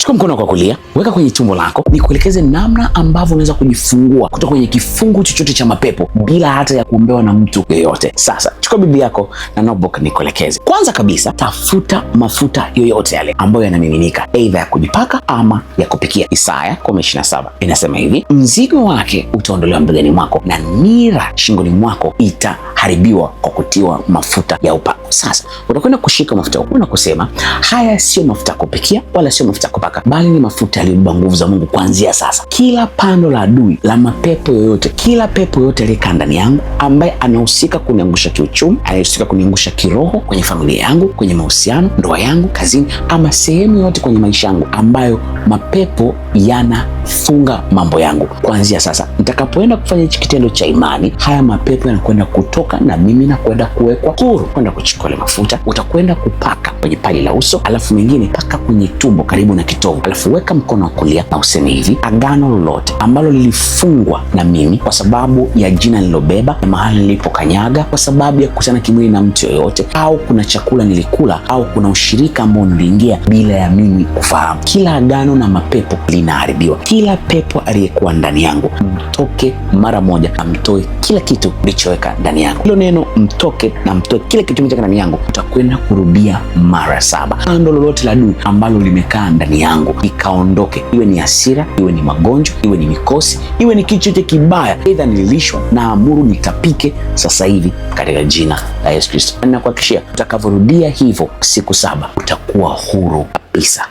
Chukua mkono wako wa kulia, weka kwenye tumbo lako, nikuelekeze namna ambavyo unaweza kujifungua kutoka kwenye kifungu chochote cha mapepo bila hata ya kuombewa na mtu yoyote. Sasa chukua Biblia yako na notebook nikuelekeze. Kwanza kabisa, tafuta mafuta yoyote yale ambayo yanamiminika, aidha ya kujipaka ama ya kupikia. Isaya 10:27 inasema hivi, mzigo wake utaondolewa mbegani mwako na nira shingoni mwako itaharibiwa kwa kutiwa mafuta ya upako. Sasa utakwenda kushika mafuta huko na kusema, haya sio mafuta ya kupikia wala sio mafuta ya kupaka, bali ni mafuta yaliyobeba nguvu za Mungu. Kuanzia sasa, kila pando la adui la mapepo yoyote, kila pepo yoyote aliyekaa ndani yangu ambaye anahusika kuniangusha kiuchumi, anahusika kuniangusha kiroho, kwenye familia yangu, kwenye mahusiano, ndoa yangu, kazini, ama sehemu yoyote kwenye maisha yangu ambayo mapepo yanafunga mambo yangu, kuanzia sasa nitakapoenda kufanya hichi kitendo cha imani, haya mapepo yanakwenda kutoka na mimi nakwenda kuwekwa huru. Kwenda kuchukua ile mafuta, utakwenda kupaka kwenye paji la uso, alafu mengine paka kwenye tumbo karibu na kitovu, alafu weka mkono wa kulia na useme hivi: agano lolote ambalo lilifungwa na mimi kwa sababu ya jina nililobeba na mahali nilipokanyaga, kwa sababu ya kukutana kimwili na mtu yoyote, au kuna chakula nilikula, au kuna ushirika ambao niliingia bila ya mimi kufahamu, kila agano na mapepo linaharibiwa. Kila pepo aliyekuwa ndani yangu mtoke mara moja, na mtoe kila kitu nilichoweka ndani yangu. Hilo neno mtoke na mtoe kila kitu kilichoweka ndani yangu, utakwenda kurudia mara 7. Pando lolote la adui ambalo limekaa ndani yangu ikaondoke, iwe ni hasira, iwe ni magonjwa, iwe ni mikosi, iwe ni kitu chochote kibaya, aidha nililishwa na amuru nitapike sasa hivi katika jina la Yesu Kristo. Ninakuhakikishia utakavyorudia hivyo siku 7 utakuwa huru kabisa.